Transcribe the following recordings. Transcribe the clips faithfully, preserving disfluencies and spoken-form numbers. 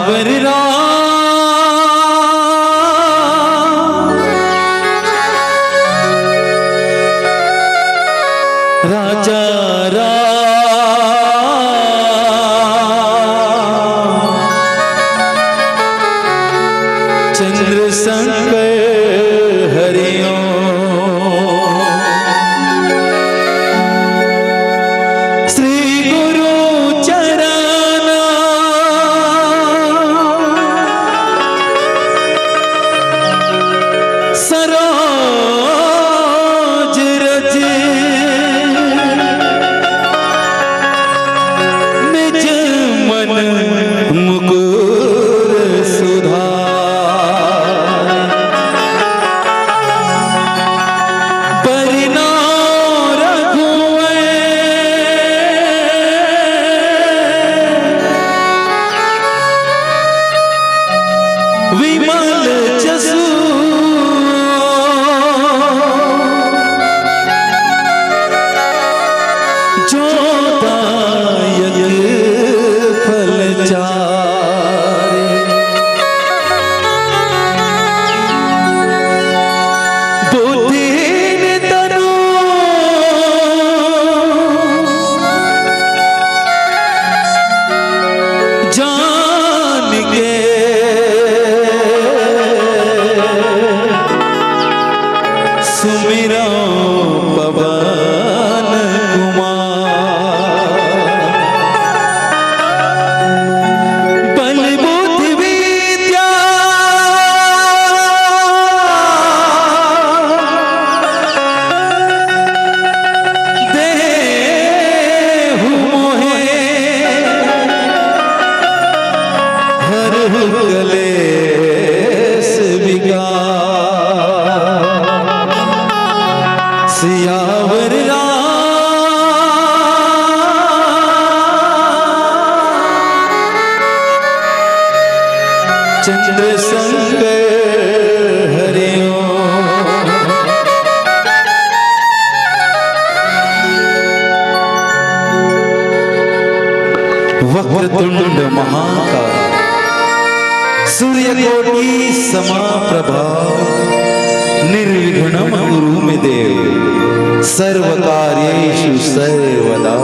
वर राम, राजा राम, चंद्र शंकर हरिओम। श्री गुरु चरण सरोज रज, निज मन मुकुर सुधार। परिणव रघुवर विमल जसु, जो दायक फल चारे। बुद्धिहीन तनु जान के सुमिरौं पवन कुमार। बल बुद्धि विद्या देहु मोहे, हरहु कलेस विकार। सियावर रामचंद्र शंकर हरिओम। वक्रतुंड महाकाय, सूर्यकोटि समप्रभा, निर्विघ्नं कुरु मे देव, सर्वकार्येषु सर्वदा,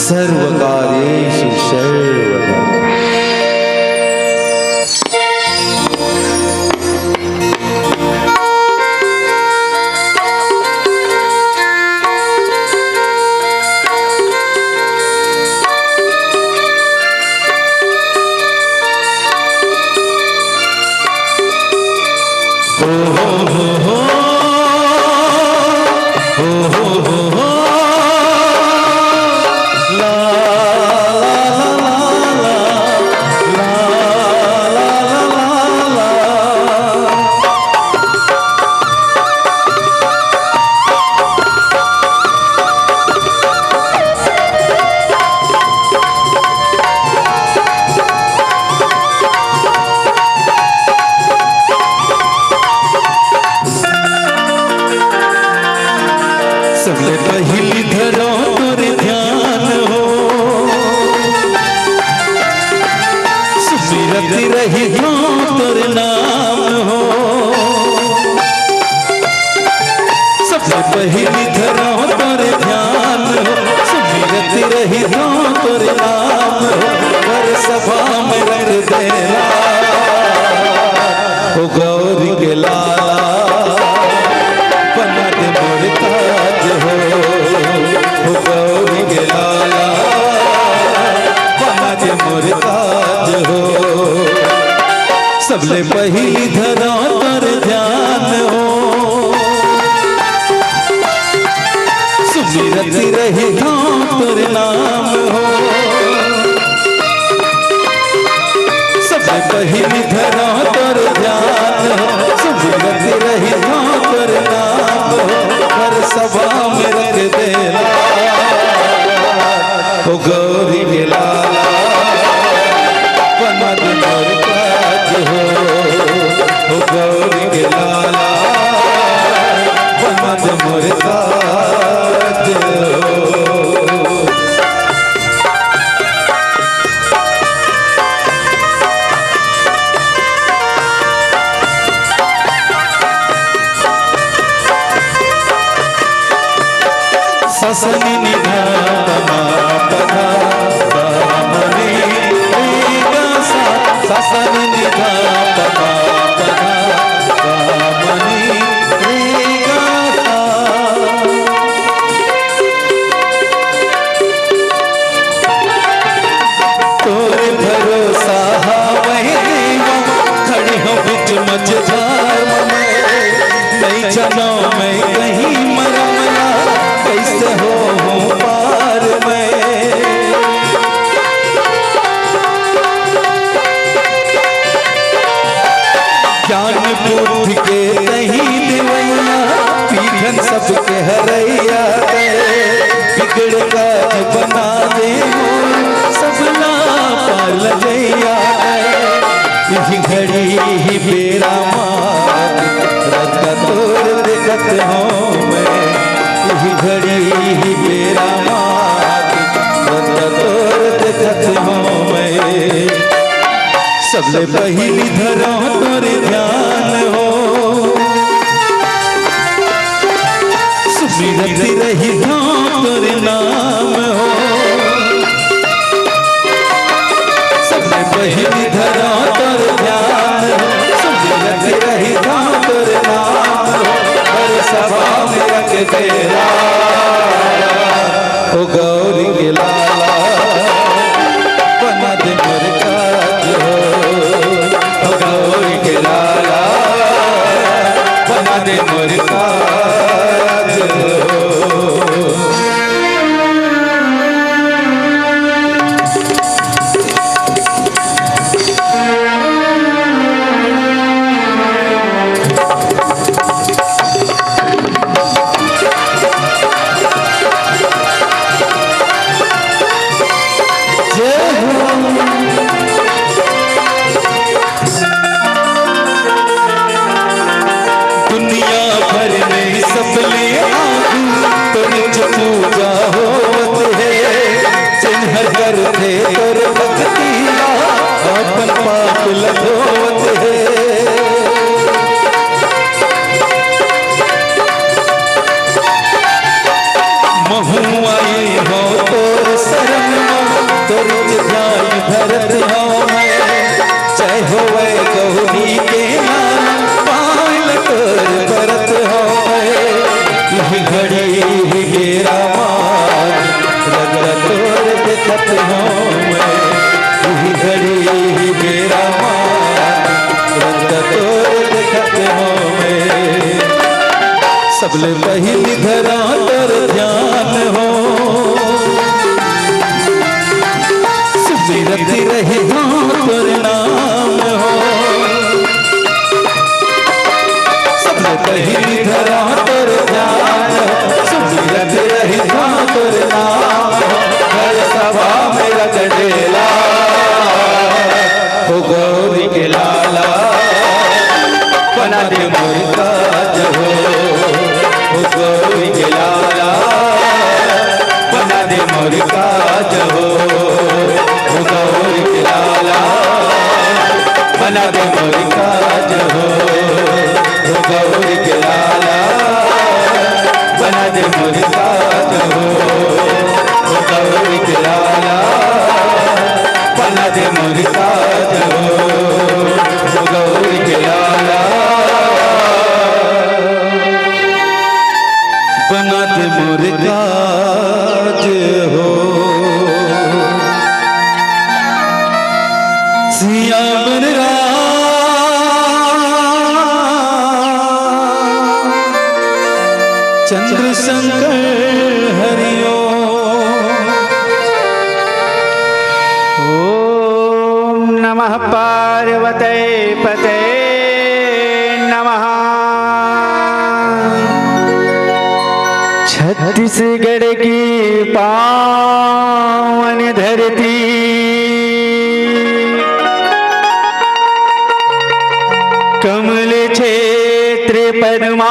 सर्वकार्येषु सर्वदा। सबले पहिली धरौं तोर ध्यान हो, सुमिरत रहिहौं तोर नाम हो। सबले पहिली धरौं तोर ध्यान हो, सुमिरत रहिहौं तोर नाम हो। हर सभा में रख दे लाल, ओ गौरी के लाला, बना दे मोर ताज हो, ओ गौरी के लाला, बना दे मोर ताज हो। सबले पहिली धरौं तोर ध्यान हो, सुमिरत रहिहौं तोर नाम हो। सबले पहिली धरौं तोर ध्यान हो, सुमिरत रहिहौं तोर नाम हो। हर सभा में रख दे लाल, ओ गौरी के लाला, बना दे मोर ताज हो, ओ गौरी के लाला, बना दे मोर ताज हो। सा सा नी नी धा पा मा पा धा पा मा नी रे गा सा, सा सा नी नी धा पा मा पा धा पा मा नी रे गा सा। तोरे भरोसा हावय देवा, खड़े हों बीच मझधार म मैं। नइ जानों मैं कहीं मरम ला, कइसे होहूँ पार मैं। ज्ञान बुद्धि के तहीं देवइया, पीढ़न सबके हरइया तैं। बिगड़े काज बना दे मोर, सब ला पार लजइया तैं। इही घड़ी इही बेरा मा रद्दा तोर देखत हौं मैं, इही घड़ी इही बेरा मा रद्दा तोर देखत हौं मैं। सबले पहिली धरौं तोर ध्यान हो, सुमिरत रहिथौं तोर नाम हो। सबले पहिली धरौं तोर ध्यान हो, सुमिरत रहिथौं तोर नाम हो। हर सभा में रख बेरा हो गौरी के लाला, बना दे मोर काज हो। हो गौरी के लाला, बना दे मोर काज हो। जय हो। दुनिया भर में सबले आगू तोर पूजा होवत हे। जिन हर करथे तोर भक्ति ला, अपन पाप ल धोवत हे। महूँ आए हौं तोर शरण मा, तोर ध्यान धरत हौं मैं। जय होवय गौरी के लाला, पायल तोर बरत हौं मैं। इही घड़ी इही बेरा मा, रद्दा तोर देखत हौं मैं। इही घड़ी इही बेरा मा, रद्दा तोर देखत हौं मैं। सबले पहिली धरौं तोर ध्यान हो, सुमिरत रहिथौं तोर नाम हो। सबले पहिली धरौं तोर ध्यान हो, सुमिरत रहिथौं तोर नाम हो। हर सभा में रख डेरा हो गौरी के लाला, बना दे मोर काज हो। हो गौरी के लाला, बना दे मोर काज हो। हो गौरी के लाला, बना दे मोर काज हो। हो गौरी के लाला, बना दे मोर काज हो। हो गौरी के लाला, बना दे मोर काज हो। हो गौरी के लाला, बना दे मोर काज हो। सियावर राम चंद्र शंकर हरि ओम। ओम नमः पार्वते पते नमः। छत्तीसगढ़ की पावन धरती, कमल क्षेत्र पद्मावती,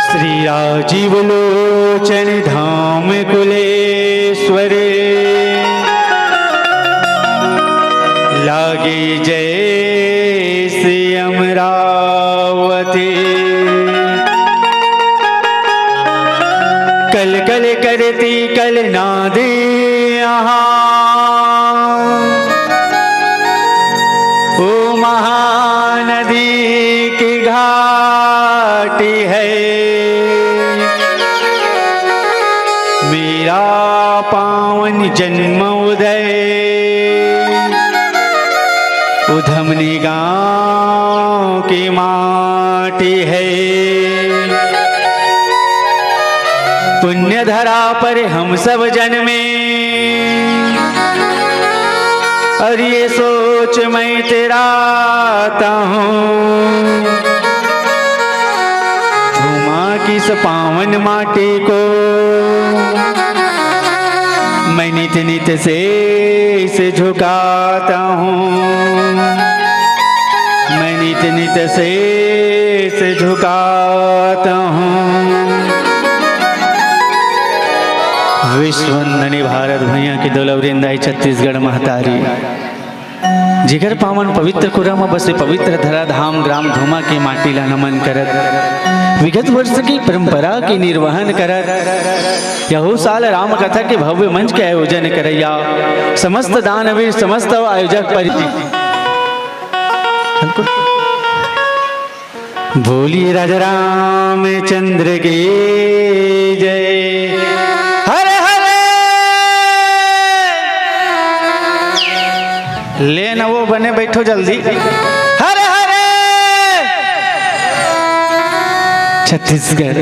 श्री राजीव लोचन धाम कुलेश्वर, लागे जैसे अमरावती। कल ना दे यहाँ, ओ महानदी के घाटी है मेरा पावन जन्म उदय। उधमनी गांव की माटी है, पुण्य धरा पर हम सब जन्मे। और ये सोच मैं तेरा आता हूँ, धुमा की इस पावन माटी को मैं नित नित से, से झुकाता हूँ, मैं नित नित से, से झुकाता हूँ। विश्ववंदनी भारत भुइयां के दुलौरी दाई छत्तीसगढ़ महतारी, जिकर पावन पवित्र कुरा म बसे पवित्र धरा धाम ग्राम धुमा के माटी ला नमन करत, विगत वर्ष की परंपरा के निर्वहन करत, यहू साल राम कथा के भव्य मंच के आयोजन करैया समस्त दानवीर, समस्त आयोजक परिजी। बोलिए राजा रामचंद्र की जय। हरे हरे। ले न वो बने, बैठो जल्दी। हरे हरे। छत्तीसगढ़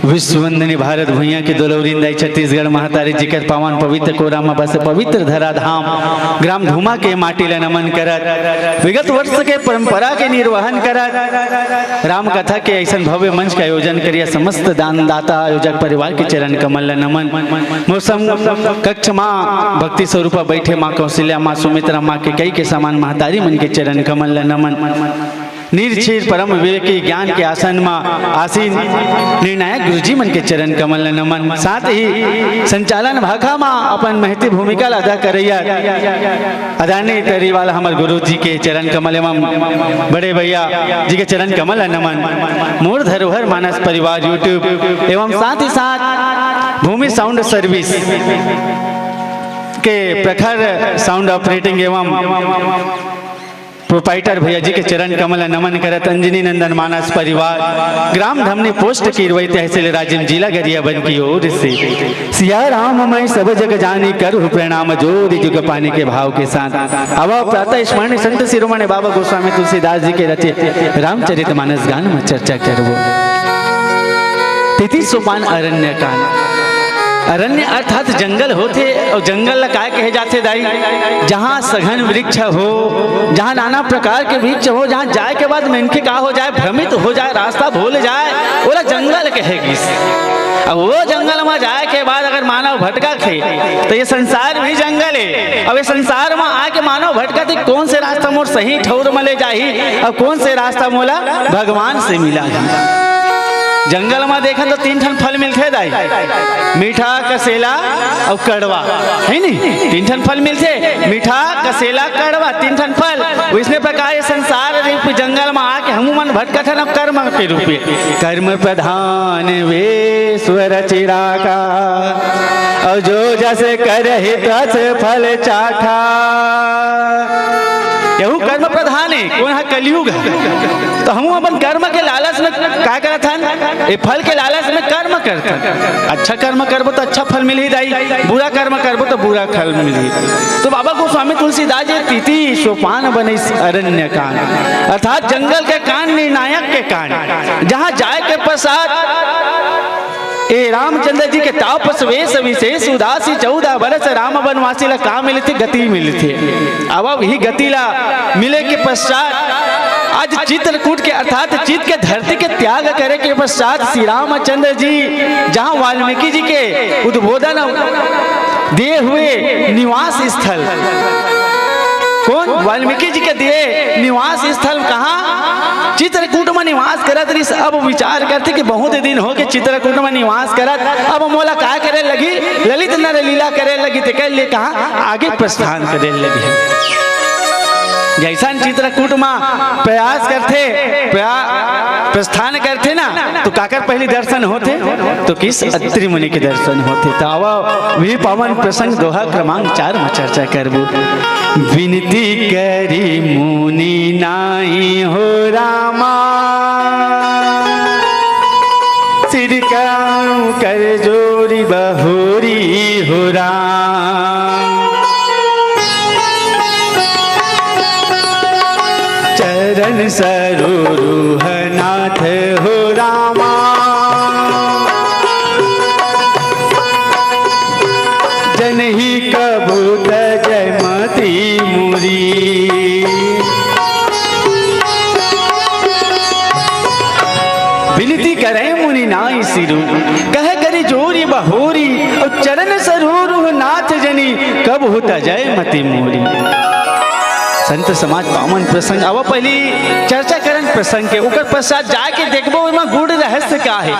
विश्ववंदनी भारत भुइयां के दुलौरी दाई छत्तीसगढ़ महतारी, जिकर पावन पवित्र कोरा म बसे पवित्र धरा धाम ग्राम धुमा के माटी ला नमन करत, विगत वर्ष के परंपरा के निर्वहन करत, राम कथा के ऐसन भव्य मंच के आयोजन करिया समस्त दानदाता आयोजक परिवार के चरण कमल ला नमन। मौसम कक्ष माँ भक्ति स्वरूपा बैठे माँ कौशल्या, माँ सुमित्रा, माँ केकई के समान महतारी मन के चरण कमल ला नमन। निर्छीर परम विवेकी ज्ञान के आसन म आसीन निर्णायक गुरुजी मन के चरण कमल ल नमन। साथ ही संचालन भाखा म अपन महती भूमिका ल अदा करैया आदरणीय तरी वाला हमर गुरुजी के चरण कमल एवं बड़े भैया जी के चरण कमल ल नमन। मोर धरोहर मानस परिवार YouTube एवं साथ ही साथ भूमि साउंड सर्विस के प्रखर साउंड ऑपरेटिंग एवं प्रोपाइटर भैया जी के चरण कमल नमन करत, अंजनी नंदन मानस परिवार, ग्राम धमनी, पोस्ट किरवई, तहसील राजिम, जिला गरियाबंद की ओर से सिया राम मैं सब जग जानी, करूँ प्रणाम जोर जुग पानी के भाव के साथ। अब प्रातः स्मरण संत शिरोमणि बाबा गोस्वामी तुलसीदास जी के रचित रामचरित मानस गान में चर्चा करबो। तैंतीस सोपान अरण्य कांड। अरण्य अर्थात जंगल होथे, अउ जंगल ला काय कहे जाथे दाई? जहाँ सघन वृक्ष हो, जहाँ नाना प्रकार के वृक्ष हो, जहाँ जाए के बाद मनखे का हो जाए, भ्रमित हो जाए, रास्ता भूल जाए, ओला जंगल कहे गिस। अब वो जंगल म जाए के बाद अगर मानव भटकथे, तो ये संसार भी जंगल है। अब ये संसार म आके मानव भटकथे, कौन से रास्ता मोर सही ठौर म ले जाही, अब कौन से रास्ता मोला भगवान से मिलाही। जंगल म देखन तो तीन ठन फल मिलथे दाई, मीठा, कसेला अउ कड़वा, है नी? तीन ठन फल मिलथे, मीठा, कसेला, कड़वा, तीन ठन फल। वैसने प्रकार ये संसार रूप जंगल म आके हमू मन भटकत हन कर्म के रूप में। कर्म प्रधान वेश्वर चिराका, अउ जो जस करहि तस फल चाखा। यहू कर्म प्रधान है, कोन ह कलयुग है। तो हमू अपन कर्म के लालच में का करत हन? ए फल के लालच में कर्म करत हन। अच्छा कर्म करबो तो अच्छा फल मिलही दाई, बुरा कर्म करबो तो बुरा फल मिलही। तो बाबा गोस्वामी तुलसीदास जी तैंतीस सोपान बनिस अरण्य कांड, अर्थात जंगल के कांड, निर्णायक के कांड, जहाँ जाए के पश्चात ए रामचंद्र जी के तापस वेश विशेष उदासी, चौदह बरस राम वनवासी ला का मिलथे? गति मिलथे। अब, अब ही गति ला मिले के पश्चात आज चित्रकूट के अर्थात चित के धरती के त्याग करे के पश्चात श्री रामचंद्र जी जहाँ वाल्मीकि जी के उद्बोधन दिए हुए निवास स्थल, कौन? वाल्मीकि जी के दिए निवास स्थल कहाँ? चित्रकूट में निवास करत रहिस। अब विचार करथे कि बहुत दिन हो के चित्रकूट में निवास करत, अब मोला का करे लगी? ललित नर लीला करे लगी। तेकर लिए कहाँ? आगे प्रस्थान करे लगी। जइसन चित्रकूट म प्रयास करथे, प्रया-, प्रस्थान करथे ना, तो काकर पहिली दर्शन होथे? तो किस? अत्रि मुनि के दर्शन होथे। त आवा, वही पावन प्रसंग दोहा क्रमांक चार म चर्चा करबो। विनती करी मुनि नाई हो रामा, सिर करूं कर जोरी बहोरी हो राम। चरण सरोरुह नाथ हो रामा, जनही कबूत जय मती मुरी। विनती करे मुनि नाई सिरु, कह करी जोरी बहोरी, और चरण सरोरुह नाथ जनी, कब होता जय मति मोरी। संत समाज पावन प्रसंग, अब पहली चर्चा करन प्रसंग के, ओकर पश्चात जाके देखबो एमा गूढ़ रहस्य का है।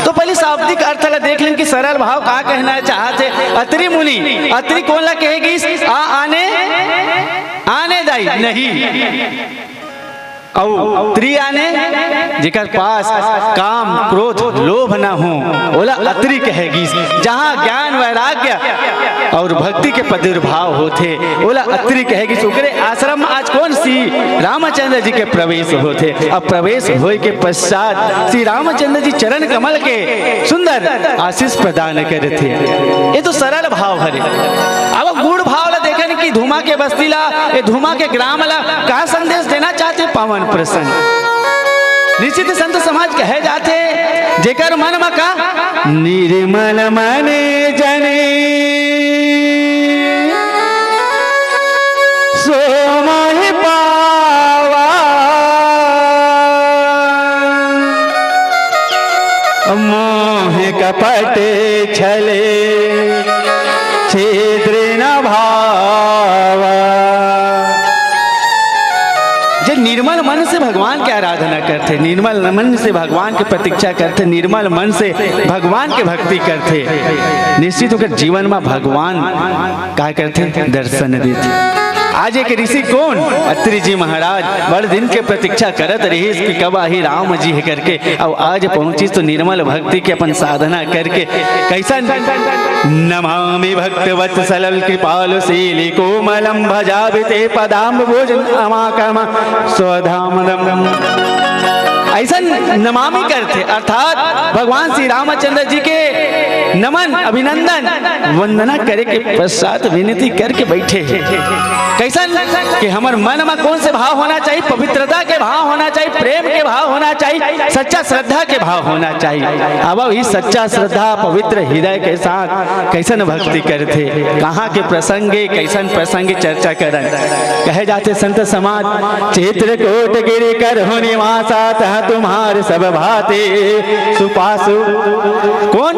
तो पहली शाब्दिक अर्थ ला देख लेन कि सरल भाव का कहना चाहत है। अत्रि मुनि, अत्रि कोन ला कहे गिस? आ आने, आने दाई नहीं। अउ त्रि आने, जेकर पास काम, क्रोध, लोभ न हो, ओला अत्रि कहे गिस। जहाँ ज्ञान, वैराग्य और भक्ति के प्रादुर्भाव होथे, ओला अत्रि कहे गिस। ओकरे आश्रम म आज कोन? श्री रामचंद्र जी के प्रवेश होथे। अब प्रवेश होय के पश्चात श्री रामचंद्र जी चरण कमल के सुंदर आशीष प्रदान करथे। ये तो सरल भाव हरे। अब गूढ़ भाव ला देखन कि धूमा के बस्ती ला, ये धूमा के ग्राम ला का संदेश देना चाहथे पावन प्रसंग। निश्चित संत समाज कहे जाथे, जेकर मन म का? निर्मल मन जने सो मोहि पावा, मोह कपट छले छिद्र न भावा। जे निर्मल मन से भगवान के आराधना करथे, निर्मल मन से भगवान के प्रतीक्षा करथे, निर्मल मन से भगवान के भक्ति करथे, निश्चित ओकर जीवन म भगवान का करथे? दर्शन देथे। आज एक ऋषि कोन? अत्रि जी महाराज बड़ दिन के प्रतीक्षा करत रहिस कि कब आही राम जी हे करके, अउ आज पहुंचिस तो निर्मल भक्ति के अपन साधना करके। कैसन? नमामि भक्त वत्सलम कृपालु शील कोमलम भजामि ते पदाम्बुज अमाकम स्वधामदम। ऐसन नमामि करथे, अर्थात भगवान श्री रामचंद्र जी के नमन, अभिनंदन, वंदना करे के पश्चात विनती करके बैठे हे। कैसन? कि हमर मन म कोन से भाव होना चाहिए? पवित्रता के भाव होना चाहिए, प्रेम के भाव होना चाहिए, सच्चा श्रद्धा के भाव होना चाहिए। अब वही सच्चा श्रद्धा, पवित्र हृदय के साथ कैसन भक्ति करथे, कहाँ के प्रसंग ए, कैसन प्रसंग ए, चर्चा करन। कहे जाथे संत समाज, चित्रकूट गिरि करहु निवासा, तहाँ तुम्हार सब भांति सुपासु। कोन?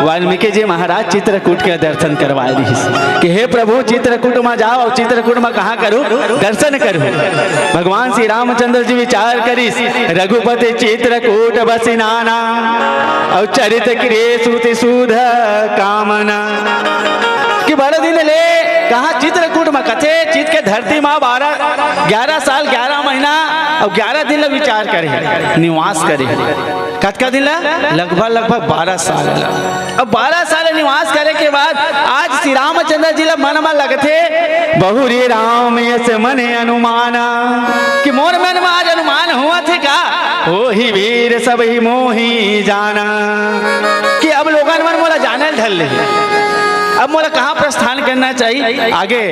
वाल्मीकि जी महाराज चित्रकूट के दर्शन करवाए दिस कि हे प्रभु, चित्रकूट म जाओ, चित्रकूट म कहाँ करू? दर्शन करू। भगवान श्री रामचंद्र जी विचार करिस, रघुपति चित्रकूट बसि नाना, अउ चरित करे सुति सुध कामना। कि बड़ दिन ले कहाँ चित्रकूट म कथे, चित के धरती म बारह, ग्यारह साल, ग्यारह महीना अउ ग्यारह दिन ले विचार करे हे, निवास करे हे। कतका दिन ला? लगभग, लगभग बारह साल ला। अब बारह साल निवास करे के बाद आज श्री रामचंद्र जी ला मन म लगथे, बहुरी राम यस मन अनुमाना, कि मोर मन म आज अनुमान होवत हे का? होही वीर सबही मोही जाना, कि अब लोगन मन मोला जाने ल धर ले, अब मोला कहाँ प्रस्थान करना चाहिए आगे,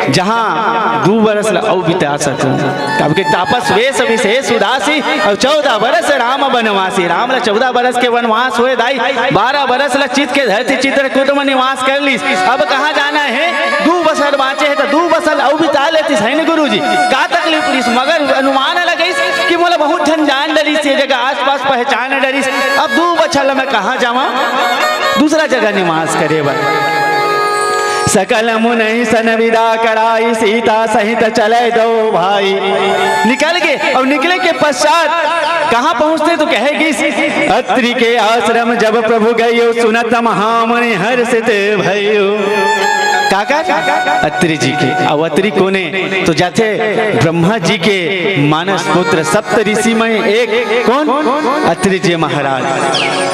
जहाँ दू बरस ला अउ बिता सकूं। तब के तापस वेश विशेष उदासी, अउ चौदह बरस राम बनवासी। राम ला चौदह बरस के वनवास होए दाई, बारह बरस ला चित के धरती चित्रकूट म निवास कर लिस। अब कहाँ जाना हे? दू बछर बाँचे हे त दू बछर अउ बिता लेतिस, है न गुरुजी? का तकलीफ रिस? मगर अनुमान लगइस कि मोला बहुत झन जान डरिस, ये जगह आसपास पहचान डरिस। अब दू बछर ला मैं कहाँ जावां? दूसरा जगह निवास करे बर। सकल मुनहि सन विदा कराई, सीता सहित चले दो भाई। निकल गे अउ निकले के पश्चात कहाँ पहुँचथे तो कहे गिस, अत्रि के आश्रम जब प्रभु गयो, सुनत महामुनि हर्षित भयो। काकर? अत्रि जी के। अउ अत्रि कोन हे? तो जाथे ब्रह्मा जी के मानस पुत्र, सप्त ऋषि में एक कोन? अत्रि जी महाराज।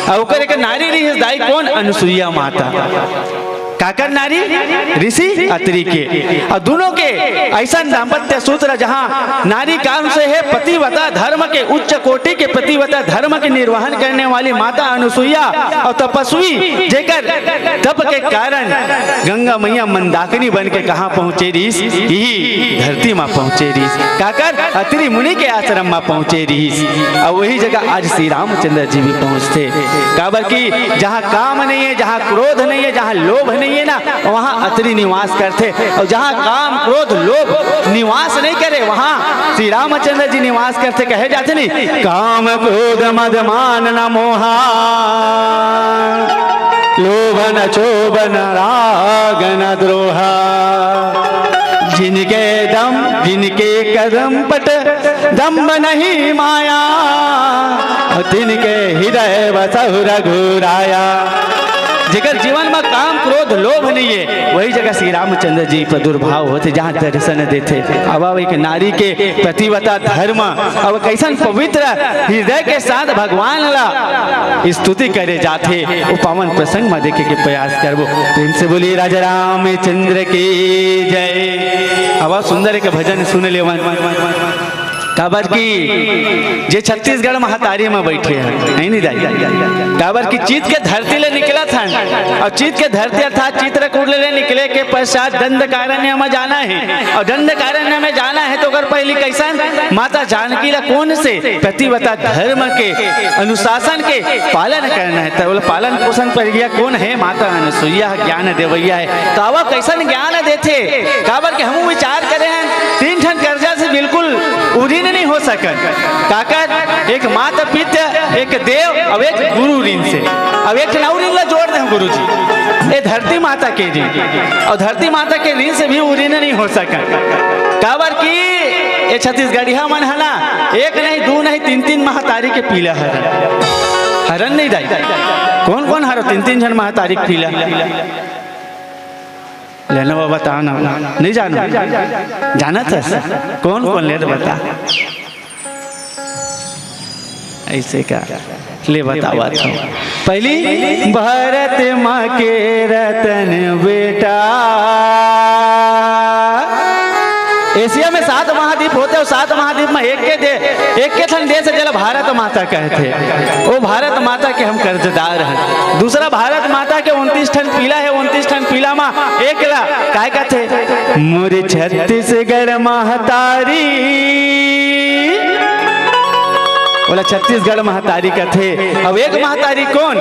अउ ओकर एक नारी रिहिस दाई कोन? अनुसुईया माता। काकर नारी? ऋषि अत्रि के। अउ दुनों के अइसन दाम्पत्य सूत्र, जहाँ नारी काल से हे पतिव्रता धर्म के, उच्च कोटि के पतिव्रता धर्म के निर्वहन करने वाली माता अनुसुईया अउ तपस्वी, जेकर तप के कारण गंगा मैया मंदाकिनी बन के कहाँ पहुँचे रिहिस? इही धरती मा पहुँचे रिहिस। काकर? अत्रि मुनि के आश्रम मा पहुँचे रिहिस। अउ वही जगह आज श्री रामचंद्र जी भी पहुँचथे। काबर कि जहाँ काम नहीं हे, जहाँ क्रोध नहीं हे, जहाँ लोभ नहीं हे ना, वहाँ अत्रि निवास करथे। अउ जहाँ काम, क्रोध, लोभ निवास नहीं करे, वहाँ श्री रामचंद्र जी निवास करथे। कहे जाथे नहीं, काम क्रोध मद मान न मोहा, लोभ न क्षोभ न राग न द्रोहा। जिनके दम, जिनके कदम पट दम्भ नहीं माया, तिनके हृदय बसहु रघुराया। जेकर जीवन में काम, क्रोध, लोभ नहीं हे, वही जगह श्री रामचंद्र जी प्रादुर्भाव होथे, जहाँ दर्शन देथे। अब, अब एक नारी के पतिव्रता धर्म, अब कइसन पवित्र हृदय के साथ भगवान ला स्तुति करे जाथे, वो पावन प्रसंग में देखे के प्रयास करबो। प्रेम से बोलिए राजा रामचंद्र की जय। अब सुंदर एक भजन सुन लेवन। काबर कि जे छत्तीसगढ़ महतारी में बैठे हे, हे नहीं दाई? काबर कि चित के धरती ले निकलत हन, अउ चित के धरती अर्थात चित्रकूट ले निकले के पश्चात दंडकारण्य में जाना हे, अउ दंडकारण्य में जाना हे तो ओकर पहली कइसन? माता जानकी ला कोन से पतिव्रता धर्म के अनुशासन के पालन करना हे, त ओला पालन पोषण प्रक्रिया कोन हे? माता अनुसुईया ज्ञान देवैया हे। त अब कइसन ज्ञान देथे? काबर कि हमू विचार करे हन, तीन ठन कर्जा से बिल्कुल उरीन नहीं हो सकन। काकर? एक माता पिता, एक देव, अउ एक गुरु ऋण से, अउ एक ठन अउ ऋण ला जोड़ दे गुरु जी, ये धरती माता के ऋण, अउ धरती माता के ऋण से भी उरीन नहीं हो सकन। काबर कि ये छत्तीसगढ़िया मन हे ना, एक नहीं, दू नहीं, तीन तीन महतारी के पीला हरन। हरन नहीं दाई? कोन कोन हरो तीन तीन झन महतारी के पीला? ले ना बाबा, बता ना, नहीं जानो। जानत हस? कोन कोन ले तो बता। अइसे का? ले बतावत हँव। पहली, भारत माँ के रतन बेटा। एशिया में सात महाद्वीप होथे अउ सात महाद्वीप में एक के दे-, एक के ठन देश हे जेला भारत माता कहथे। वो भारत माता के हम कर्जदार हन। दूसरा, भारत माता के उनतीस ठन पीला हे, उनतीस ठन पीला में एक ला काय कहथे? मोर छत्तीसगढ़ महतारी। ओला छत्तीसगढ़ महतारी कथे। अउ एक महतारी कोन?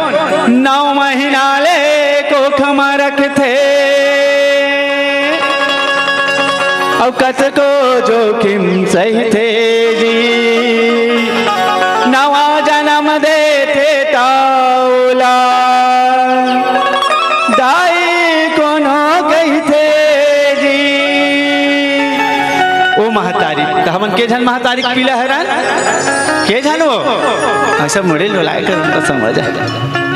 नौ महीना ले कोख म रखथे, अउ कतको जोखिम सहिथे जी। नवा जनम देथे त ओला दाई कोनो कहिथे जी। ओ महतारी, त हमन के झन महतारी के पीला हरन? के झन वो? अइसे मुड़ी डोलाय कर उनका समझ आय।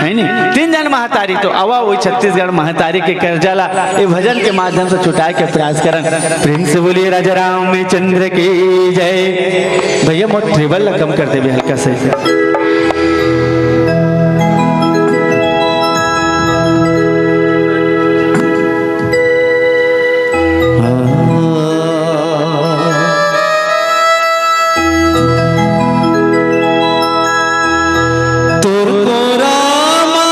हे नहीं? तीन झन महतारी, तो आवा वो छत्तीसगढ़ महतारी के कर्जा ला ए भजन के माध्यम से छुटाय के प्रयास करन। प्रेम से बोलिए राजा रामचंद्र की जय। भैया, मोर treble ला कम कर देबे हल्का से। तोर कोरा मा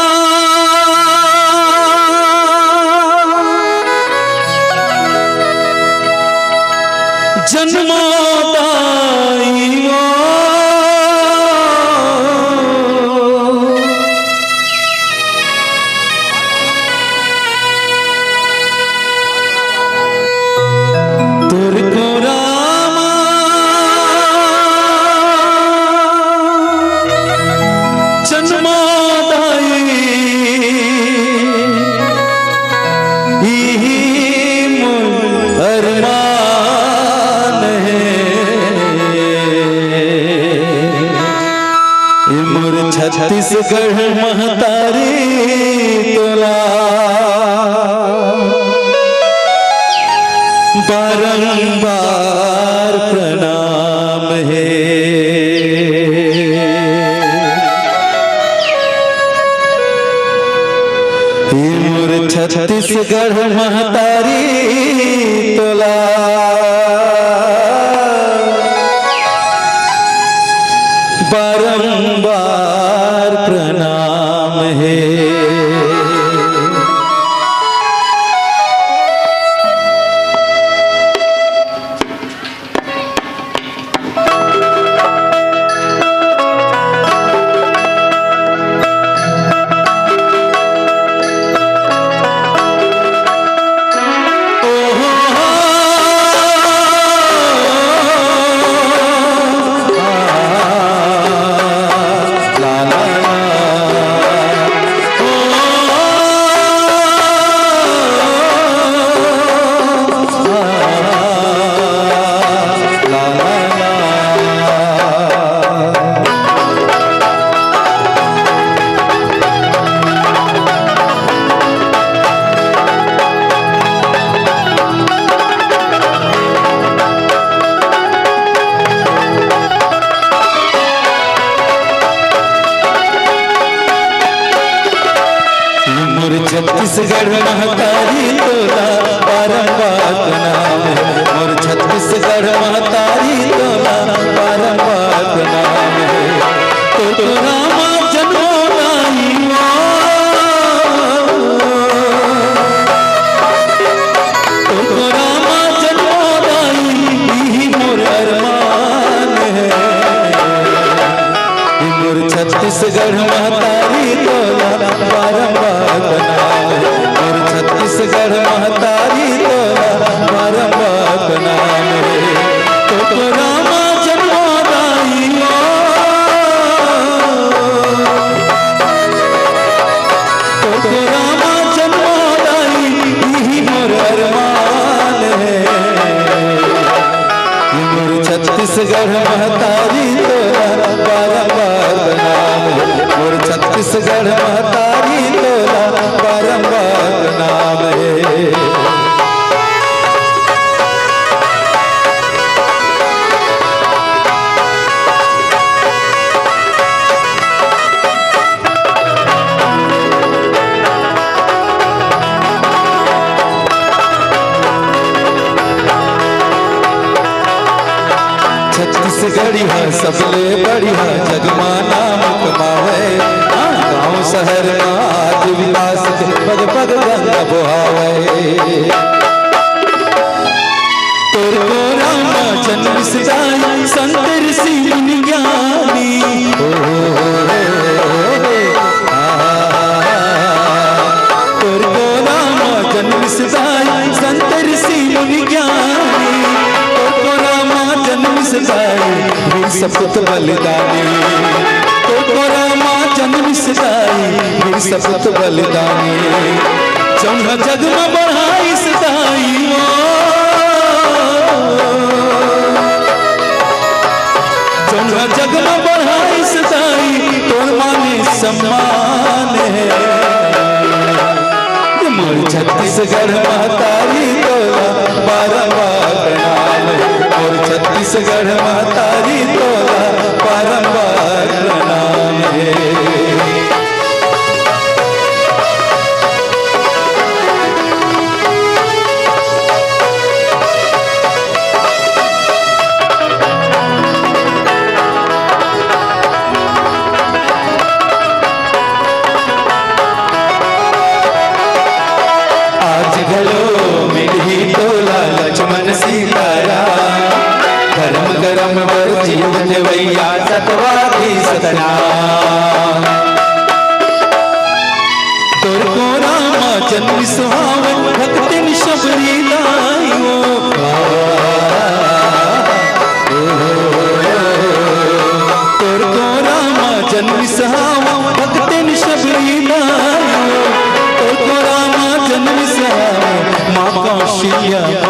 जन्मो दाई ओ। तोर कोरा मा जन्मो दाई, इही मोर अरमान हे। ए मोर छत्तीसगढ़ महतारी तोला छत्तीसगढ़ महतारी तोला बारंबार प्रणाम हे। मोर छत्तीसगढ़ महतारी तोला बारंबार प्रणाम हे। मोर छत्तीसगढ़ महतारी तोला बारंबार प्रणाम हे। तो तोरा माँ जन्मो नाही माँ। तोर कोरा मा जन्मो दाई, इही मोर अरमान हे। मोर छत्तीसगढ़ महतारी तोला बारंबार प्रणाम हे। मोर छत्तीसगढ़ महतारी तोला बारंबार प्रणाम हे। तोर कोरा मा जन्मो दाई, तोर कोरा मा जन्मो दाई, इही मोर अरमान हे। मोर छत्तीसगढ़ महतारी तोला बारंबार प्रणाम हे। मोर छत्तीसगढ़ महतारी तोला बारंबार प्रणाम हे। छत्तीसगढ़िया सबले बढ़िया जग मा नाम कमावे। हाँ, गाँव शहर मा आज विकास के पग पग गंगा बोहावे। तोर कोरा मा जन्मिस दाई संत ऋषि मुनि ज्ञानी। ओ, ओ, ओ, ओ, ओ, आ, तोर कोरा मा जन्मिस दाई संत ऋषि मुनि ज्ञानी। तोर कोरा मा जन्मिस दाई वीर सपूत बलिदानी। तोर कोरा मा जन्मिस दाई वीर सपूत बलिदानी। जौन ह जग मा बढ़ाइस दाई ओ। जौन ह जग मा बढ़ाइस दाई, तोर माने सम्मान हे। मोर छत्तीसगढ़ महतारी तोला बारंबार प्रणाम हे। मोर छत्तीसगढ़ महतारी तोला बारंबार प्रणाम हे। आज घलो मिलही तोला लक्ष्मण सीता राम, धर्म करम बर जीवन देवइया सतवादी सतनाम। तोर कोरा मा जन्मिस हावय भक्तिन शबरी दाई ओ। तोर कोरा मा जन्मिस हावय भक्तिन शबरी दाई ओ। तोर कोरा मा जन्मिस हावय माँ कौशल्या माई ओ।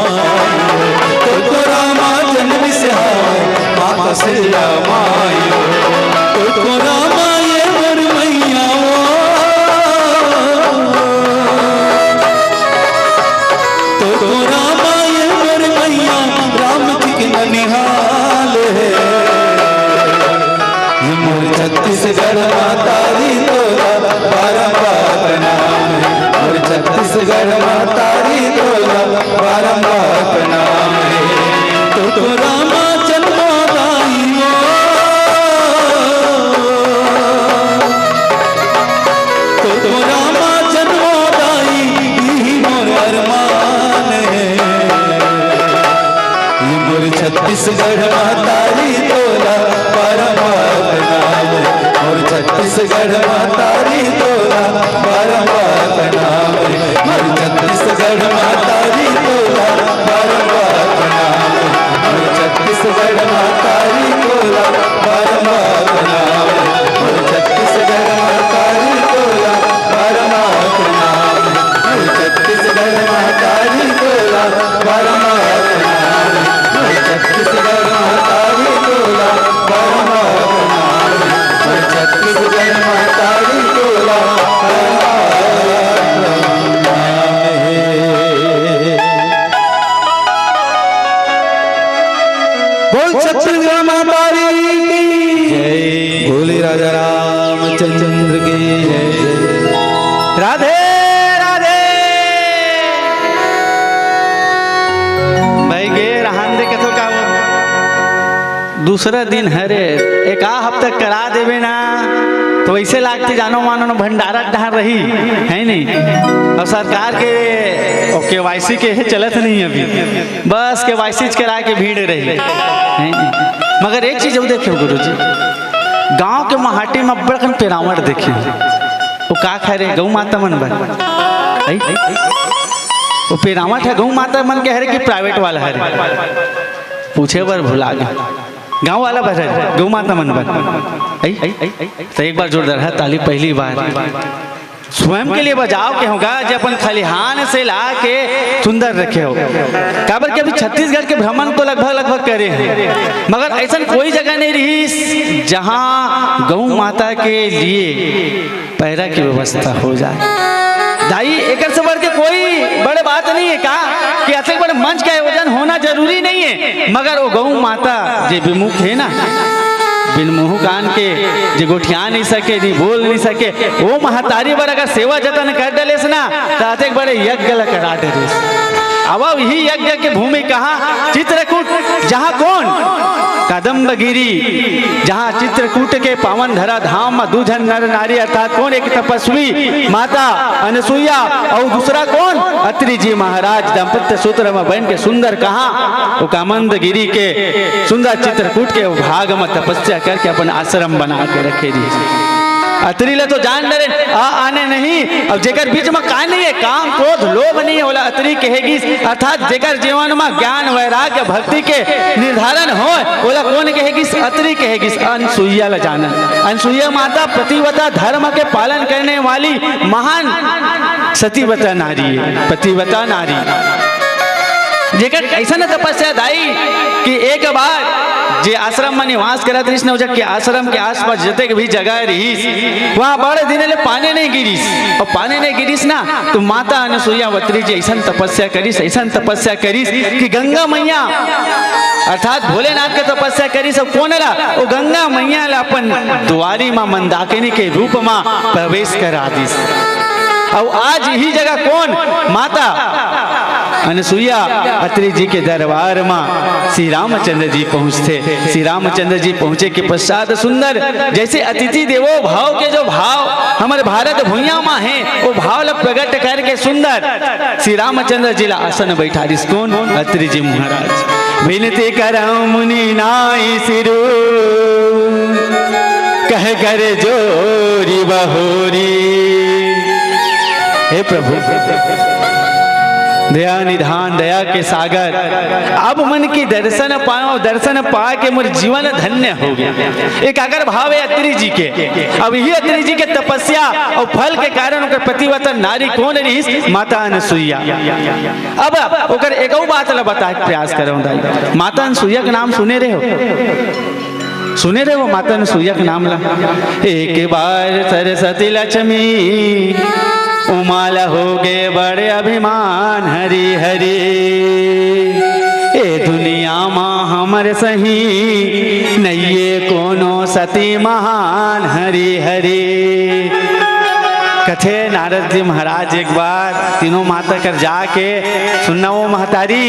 तोर कोरा मा जन्मिस हावय माँ कौशल्या माई ओ। तोर कोरा मा ये मोर मैया ओ। तोर कोरा मा ये मोर मैया, राम जी के ननिहाल हे। ये मोर छत्तीसगढ़ महतारी तोला बारंबार प्रणाम हे। मोर छत्तीस छत्तीसगढ़ महतारी तोला बारंबार प्रणाम हे। तो, तो रामा जन्मदाई वो। तो, तो रामा जन्मदाई, इही मोर अरमान हे। ये मोर छत्तीसगढ़ महतारी तोला बारंबार प्रणाम हे। मोर छत्तीसगढ़ महतारी तोला बारंबार प्रणाम हे। मोर छत्तीसगढ़ महतारी तोला बारंबार प्रणाम हे। मोर छत्तीसगढ़ महतारी तोला बारंबार प्रणाम हे। मोर छत्तीसगढ़ महतारी तोला बारंबार प्रणाम हे। मोर छत्तीसगढ़ महतारी तोला बारंबार प्रणाम हे। मोर छत्तीसगढ़ महतारी तोला बारंबार प्रणाम हे। मोर छत्तीसगढ़ महतारी तोला बारंबार प्रणाम हे। बोल छत्तीसगढ़ महतारी की जय। बोले राजा रामचंद्र की जय। राधे राधे। भाई गे रहन दे कथो का वो दूसरा दिन हरे, एक आ हफ्ता करा देबे ना, तो वैसे लागते जानो मानो ना भंडारा डहार रही, है नहीं? और सरकार के, ओ, केवाईसी के हे चलत नहीं अभी, बस केवाईसी करा के भीड़ रही, है नहीं? मगर एक चीज अउ देखियो गुरुजी, गांव के महाटी में बड़कन पेरावट देखियो, वो का खाए रे गौ माता मन बर, है? वो पेरावट है गौ माता मन के हरे कि प्राइवेट वाला हरे? पूछे बर भुला गे। गांव वाला बर हरे, गौ माता मन बर। आई? तो एक बार जोरदार है ताली, पहली बार। स्वयं के लिए बजाव के होगा, जे अपन खलिहान से ला के सुंदर रखे हो। काबर के अभी छत्तीसगढ़ के भ्रमण तो लगभग, लगभग करे हैं, मगर ऐसन कोई जगह नहीं रही जहां गौ माता के लिए पैरा के व्यवस्था हो जाए। दाई, एकर से बढ़ के कोई बड़े बात नहीं है का कि अतेक बड़े मंच के आयोजन होना जरूरी नहीं है, मगर वो गौ माता जे विमुख है ना, बिन मुंह कान के, जे गोठिया नहीं सके, नहीं बोल नहीं सके, वो महतारी बर अगर सेवा जतन कर डलेस ना, तो अतेक बड़े यज्ञ ला करा डरेस। अब यही यज्ञ के भूमि कहाँ? चित्रकूट। जहाँ कौन? कदम्बगिरी, जहाँ चित्रकूट के पावन धरा धाम में दू झन नर नारी अर्थात कौन, एक तपस्वी माता अनसुईया और दूसरा कौन, अत्रि जी महाराज दाम्पत्य सूत्र में बन के सुंदर कहा वो कामंद गिरी के सुंदर चित्रकूट के वो भाग में तपस्या करके अपन आश्रम बना के रखे रही। अत्रि ले तो जान डरे, आ आने नहीं। अब जेकर बीच में का नहीं है, काम क्रोध लोभ नहीं है, ओला अत्रि कहेगी। अर्थात जेकर जीवन में ज्ञान वैराग्य भक्ति के निर्धारण हो, ओला कौन कहेगी? अत्रि कहेगी। अनसुईया ला जानन, अनसुईया माता पतिव्रता धर्म के पालन करने वाली महान सतीव्रता नारी है, पतिव्रता नारी। जेकर ऐसा न तपस्या दाई कि एक बार जे आश्रम में निवास करत रहिस न, जग के आश्रम के आसपास जतेक भी जगह रहिस, वहाँ बड़े दिन ले पानी नहीं गिरिस, और पानी नहीं गिरिस ना, तो माता अनसुईया अत्रि जी ऐसा तपस्या करिस, ऐसा तपस्या करिस कि गंगा मैया अर्थात भोलेनाथ के तपस्या करिस, और कौन ला? वो गंगा मैया ला अपन दुआरी में मंदाकिनी के रूप में प्रवेश करा दिस। और आज यही जगह कौन? माता अनसुईया अत्रि जी के दरबार में श्री रामचंद्र जी पहुँचथे। श्री रामचंद्र जी पहुँचे के पश्चात सुंदर जैसे अतिथि देवो भाव के जो भाव हमर भारत भुइयां में है, वो भाव ला प्रकट करके सुंदर श्री रामचंद्र जी ला आसन बैठा दिस। कौन? अत्रि जी महाराज। विनती करौं मुनि नाई सिरु, कह कर जोरी बहोरी। हे प्रभु, दया निधान, दया के सागर, आप मन के दर्शन पायो, दर्शन पा के मोर जीवन धन्य हो गया। एकाग्र भाव है अत्रि जी के। अब यही अत्रि जी के तपस्या और फल के कारण ओकर पतिव्रता नारी कौन रहिस? माता अनसुईया। अब ओकर एक अउ बात ला बताए के प्रयास करौं दाई। माता अनसुईया के नाम सुने रहे हो? सुने रहे हो माता अनसुईया के नाम ला? एक बार सरस्वती लक्ष्मी उमा ला हो गे बड़े अभिमान, हरि हरि। ए दुनिया मा हमर सही नइये कोनो सती महान, हरि हरि। थे नारद जी महाराज एक बार तीनों माता कर जाके सुनना, वो महतारी,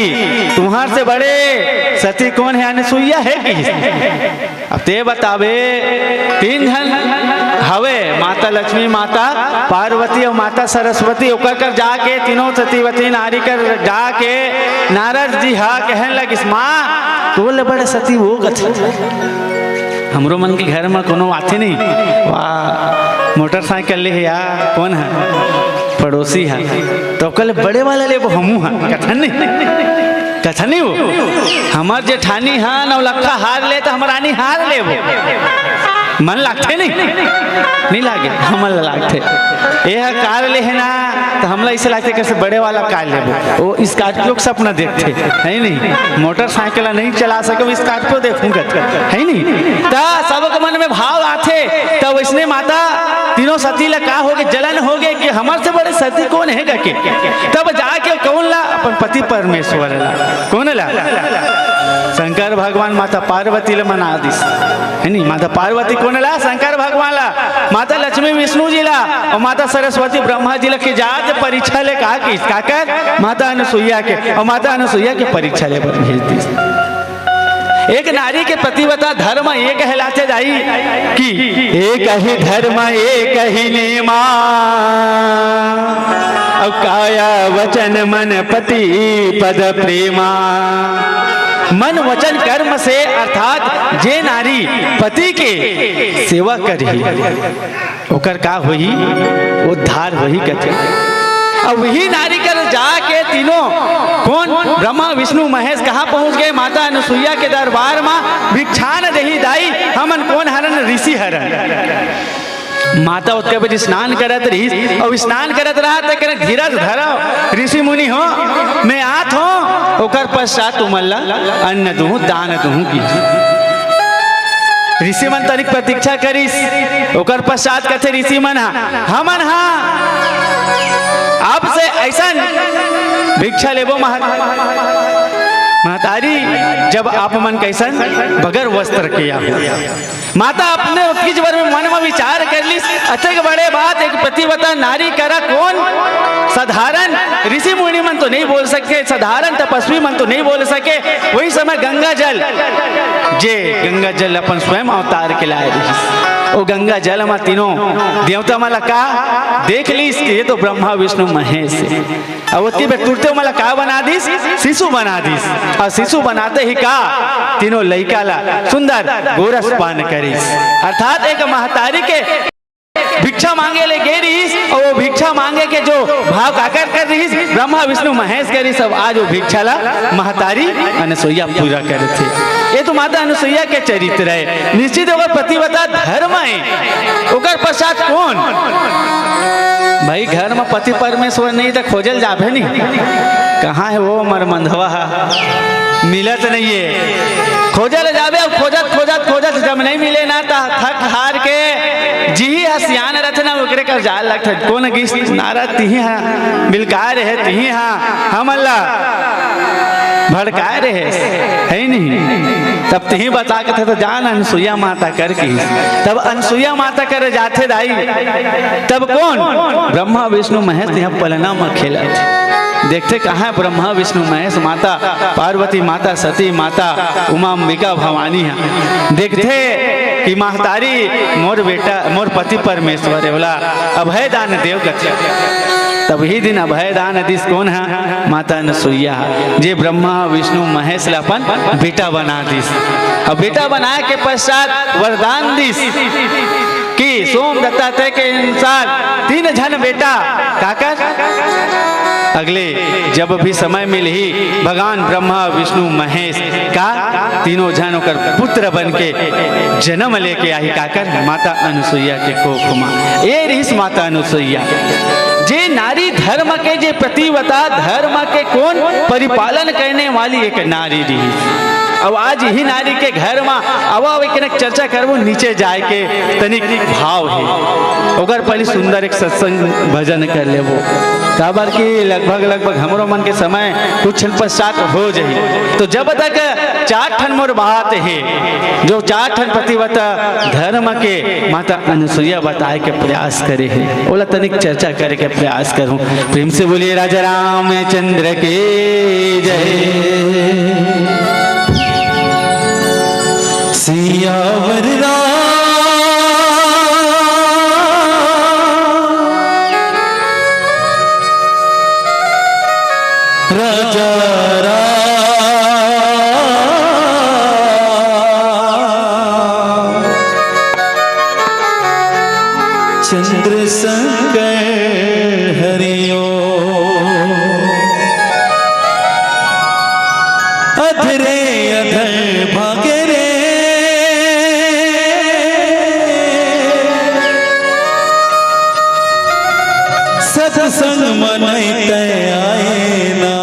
तुम्हार से बड़े सती कोन हे? अनसुईया हे कि? अब ते बताबे, तीन झन हवे, माता लक्ष्मी, माता पार्वती अउ माता सरस्वती। ओकर कर जाके, तीनों सतीवती नारी कर जाके नारद जी हा कहन लगिस, माँ, तोर ले बड़े सती वो कथे। हमरो मन के घर म कोनो आथे नहीं, वाह, मोटरसाइकिल ले हे या कोन ह, पड़ोसी ह, त ओकर ले बड़े वाला लेबो हमू ह, कथन नहीं, कथन नहीं वो। हमर जेठानी ह नौलखा हार ले त हमर रानी हार लेबो। मन लागथे नहीं? नहीं लागे, हमन ला लागथे। ए ह कार ले हे ना, त हमला इसे लागथे, कैसे बड़े वाला कार लेबो। वो स्कॉर्पियो के सपना देखथे, है नहीं? मोटरसाइकिल ला नहीं चला सके, वो स्कॉर्पियो देखूं कथे, है नहीं? त सबके मन में भाव आथे। त वैसने माता तीनों सती ला का होगे, जलन होगे कि हमर से बड़े सती कोन हे कहिके। तब जाके कोन ला? अपन पति परमेश्वर ला। कोन ला? शंकर भगवान माता पार्वती ला मना दिस, है नी? माता पार्वती कोन ला? शंकर भगवान ला। माता लक्ष्मी विष्णु जी ला अउ माता सरस्वती ब्रह्मा जी ला के जात परीक्षा ले का किस? काकर? माता अनसुईया के। अउ माता अनसुईया के परीक्षा ले बर भेज दिस। एक नारी के पतिव्रता धर्म ये कहलाथे दाई कि एक ही धर्म एक ही नेमा, अउ काया वचन मन पति पद प्रेमा। मन वचन कर्म से, अर्थात जे नारी पति के सेवा करही, ओकर का होही? उद्धार होही कथे। अब वही नारी कर जाके तीनों कोन? ब्रह्मा विष्णु महेश कहाँ पहुँच गए? माता अनसुईया के दरबार मा। भिक्षा न देही दाई, हमन कोन हरन? ऋषि हरन। माता ओतके बजे स्नान करत रहिस, अउ स्नान करत रहा त कहन, धीरज धरव ऋषि मुनि हो, मैं आत हों, ओकर पश्चात तुमन ला अन्न दूं, दान दूं की। ऋषि मन तनिक प्रतीक्षा करिस, ओकर पश्चात कथे ऋषि मन हा, हमन हा आपसे ऐसन भिक्षा लेबो मह-, महतारी, जब आप मन कैसन बगैर वस्त्र के आहो। माता अपने ओतकीच बर में मन में विचार कर लिस, अतेक बड़े बात एक पतिव्रता नारी करा कोन साधारण ऋषि मुनि मन तो नहीं बोल सके, साधारण तपस्वी मन तो नहीं बोल सके। वही समय गंगा जल, जे गंगा जल अपन स्वयं अवतार के लाए रहिस, वो गंगा जल मा तीनों देवता मन ला का देख लिस कि ये तो ब्रह्मा विष्णु महेश हे। अउ ओतकी बेर तुरते ओमन ला का बना दिस? शिशु बना दिस। अउ शिशु बनाते ही का तीनों लइका ला सुंदर गोरस पान करिस। अर्थात एक महतारी के भिक्षा मांगे ले गे रिहिस, अउ वो भिक्षा मांगे के जो भाव काकर कर रिहिस, ब्रह्मा विष्णु महेश करिस। अब आज वो भिक्षा ला महतारी अनसुईया पूरा करथे। ये तो माता अनसुईया के चरित्र हे। निश्चित ओकर पतिव्रता धर्म हे। ओकर पश्चात कोन? भाई, घर में पति परमेश्वर नहीं त खोजल जाबे नहीं। कहाँ हे वो मरमंधवा हा? मिलत नहीं हे। खोजल जाबे, अब खोजत, खोजत, खोजत जब नहीं मिले ना, त थक हार के जिही ह सियान रथे ना, ओकरे कर जाल लगथे। कोन गिस नारद तिही हा, बिलकाय रहे तिही हा, हमन ला भड़काय रहे, हे नहीं? तब तिही बता के थे तो जान अनसुईया माता कर की। तब अनसुईया माता करे जाथे दाई, तब कोन? ब्रह्मा विष्णु महेश तिहा पलना म खेलत। देखथे कहाँ ब्रह्मा विष्णु महेश, माता पार्वती, माता सती, माता उमा अंबिका भवानी हा। देखथे कि महतारी मोर बेटा, मोर पति परमेश्वर हे, ओला अभय दान देव कथे। तब ही दिन अभय दान दिस कोन हा? माता अनसुईया हा, जे ब्रह्मा विष्णु महेश ला अपन बेटा बना दिस। अब बेटा बनाए के पश्चात वरदान दिस कि सोमदत्ता ते के अनुसार तीन झन बेटा काकर अगले जब भी समय मिलही, भगवान ब्रह्मा विष्णु महेश का तीनों झन ओकर पुत्र बन के जन्म लेके आही। काकर? माता अनसुईया के कोख मा। ए रिहिस माता अनसुईया, जे नारी धर्म के, जे पतिव्रता धर्म के कोन परिपालन करने वाली एक नारी रिहिस। अब आज इही नारी के घर म आवा, अउ एक चर्चा करबो, नीचे जाय के तनिक भाव हे, ओकर पहिली सुंदर एक सत्संग भजन कर लेबो, काबर कि लगभग, लगभग हमरो मन के समय कुछ क्षण पश्चात हो जाही। तो जब तक चार ठन मोर बात हे, जो चार ठन पतिव्रता धर्म के माता अनुसुईया बताय के प्रयास करे हे, ओला तनिक चर्चा करे के प्रयास करहूं। प्रेम से बोलिए राजा रामचंद्र की जय। सियावर राम राजा राम चंद्र शंकर हरिओ। अधरे अधर भागे रे सत्संग मनई तै आए ना।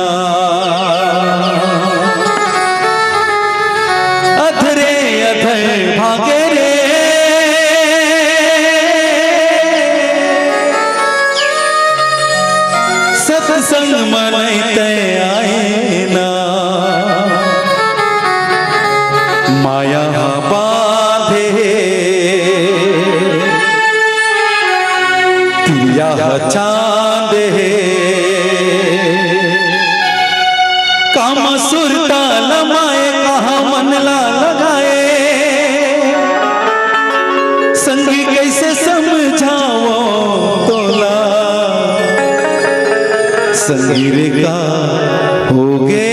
अधरे अधर भागे रे सत्संग मनई तै आए ना। माया हा बांधे हे, तिरिया ह चांद हे। काम सुरता लमाए, कहाँ मन ला लगाए। संगी कैसे समझाओ तोला, संगी रे का होगे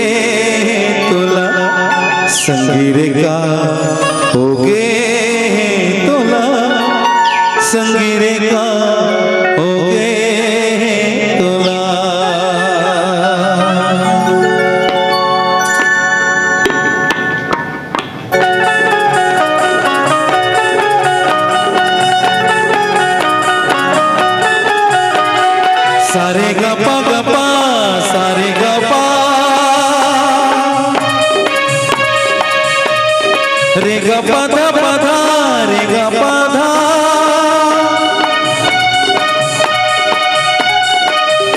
तोला, संगी रे का होगे तोला, संगी रे का होगे तोला। सारे गपा गपा, सारे गपा, रे गपा धा पधा, रे गपा धा,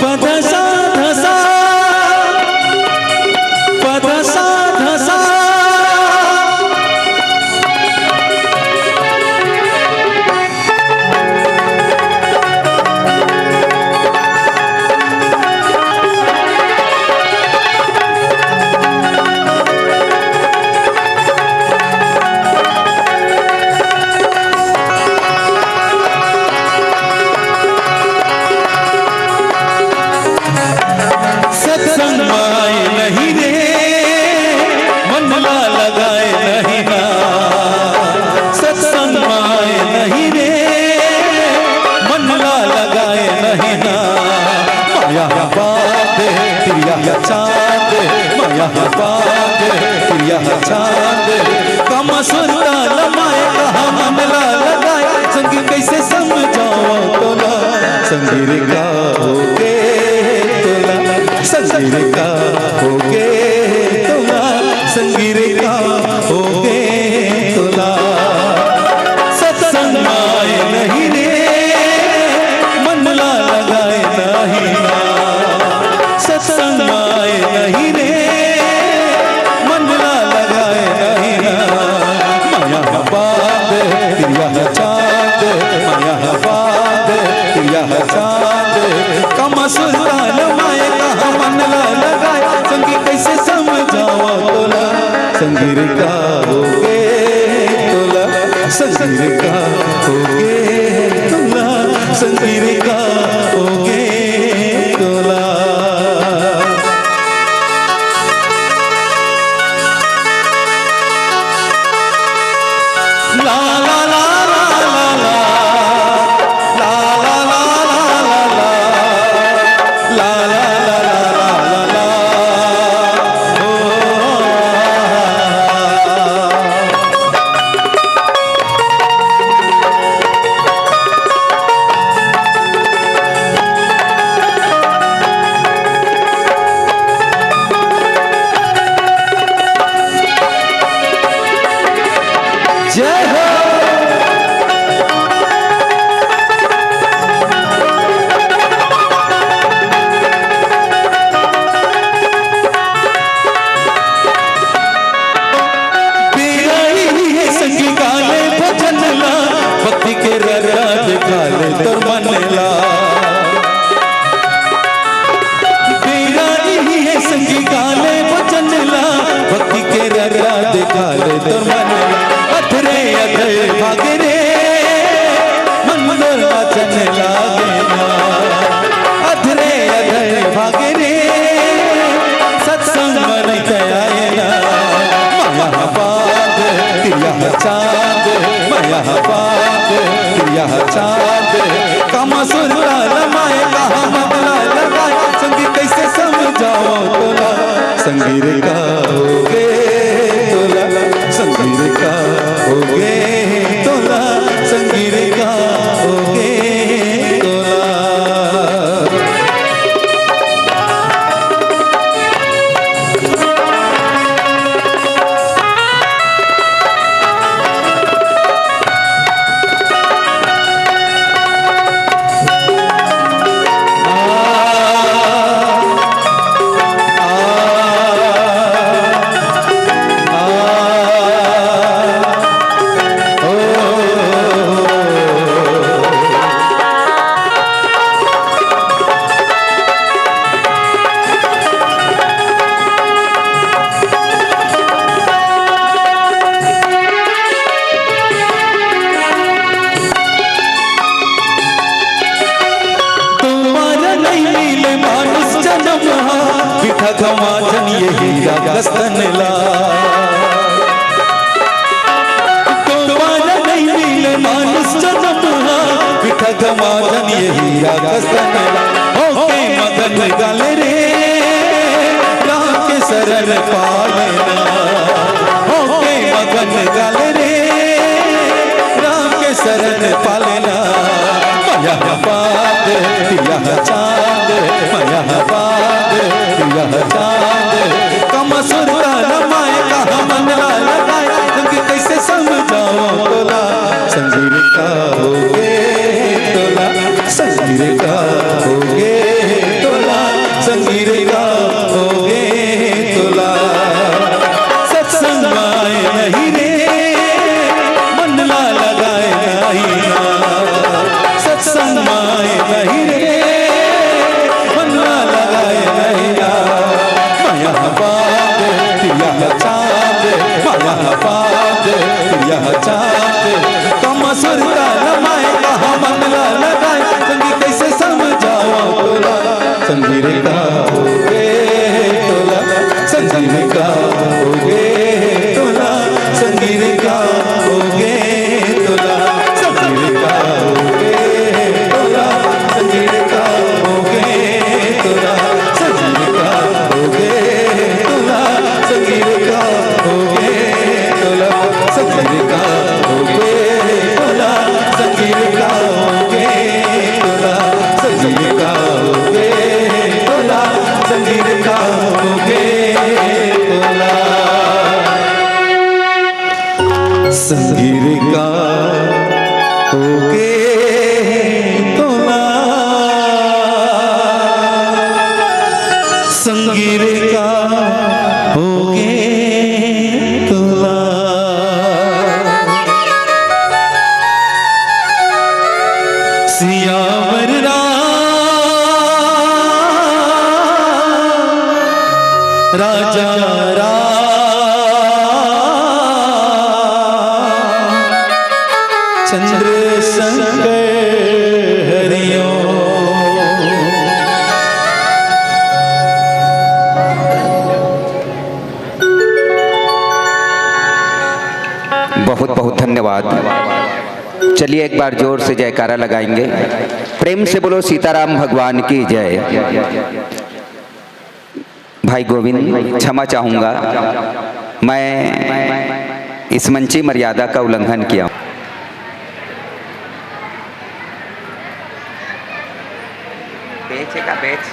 पधा सा धा सा, पधा सा धा सा। सत्संग माय नहीं रे, मन ला लगाए नहीं ना। सत्संग माय नहीं रे, मन ला लगाए नहीं ना। माया बांधे तिरिया चांद, माया बांधे तिरिया चांद। काम सुरता लमाए, कहाँ मन ला लगाए, संगी कैसे समझाओ तोला, संगी रे का होगे तोला, संगी रे का होगे तोला, संगी रे का होगे तोला। सत्संग माय नहीं रे, मन ला लगाए नहीं ना। सत्संग माय नहीं रे, मन ला लगाए नहीं ना। माया बांध तिरिया चांद, माया बांध तिरिया चांद। काम सुरता लमाए, कहाँ मन ला लगाए, संगी कैसे यह चांद कम सुरता लमाए, कहाँ मन ला लगाए, संगी कइसे समझावं तोला, संगी रे का होगे तोला, संगी रे का होगे तोला, संगी रे का होगे तोला। दोबारा नइ मिले मानुष जनम हा, बिठा गवा झन ये हीरा कस तन ला। दोबारा नइ मिले मानुष जनम हा, बिठा गवा झन ये हीरा कस तन ला। होके मगन गाले रे, राम के शरण पालना। होके मगन गाले रे, राम के शरण पालना। मया बात यह चांद, मया बात यह चांद, कम सुरता लमाए, कहाँ मन ला लगाए, संगी कइसे समझावं तोला, संगी रे का होगे तोला, संगी रे का होगे तोला, संगी रे का होगे तोला। सत्संग माए नहीं रे, मन ला लगाए नहीं ना। सत्संग माए नहीं रे, मन ला लगाए नहीं ना। मया बात यह चांद, मया बात यह चांद, कम सुरता लमाए, कहाँ मन ला लगाए, संगी कइसे समझावं तोला, संगी रे का होगे तोला, संगी रे का होगे तोला, संगी रे का होगे तोला, संगी रे का होगे तोला, संगी रे का होगे तोला, संगी रे का होगे तोला, संगी रे का होगे तोला, संगी रे का होगे तोला, संगी रे का होगे तोला, संगी रे का होगे तोला, संगी रे का होगे तोला। संगी रे का होगे तोला, संगी रे का होगे तोला। सियावर राम राजा राम चंद्र शंकर हरिओ। बहुत बहुत धन्यवाद। चलिए एक बार जोर से जयकारा लगाएंगे। प्रेम से बोलो सीताराम भगवान की जय। भाई गोविंद, क्षमा चाहूँगा, मैं इस मंची मर्यादा का उल्लंघन किया हूँ। बेच है का? बेच,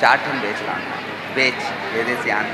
चार ठन बेच लाना। बेच, ये दे सियान।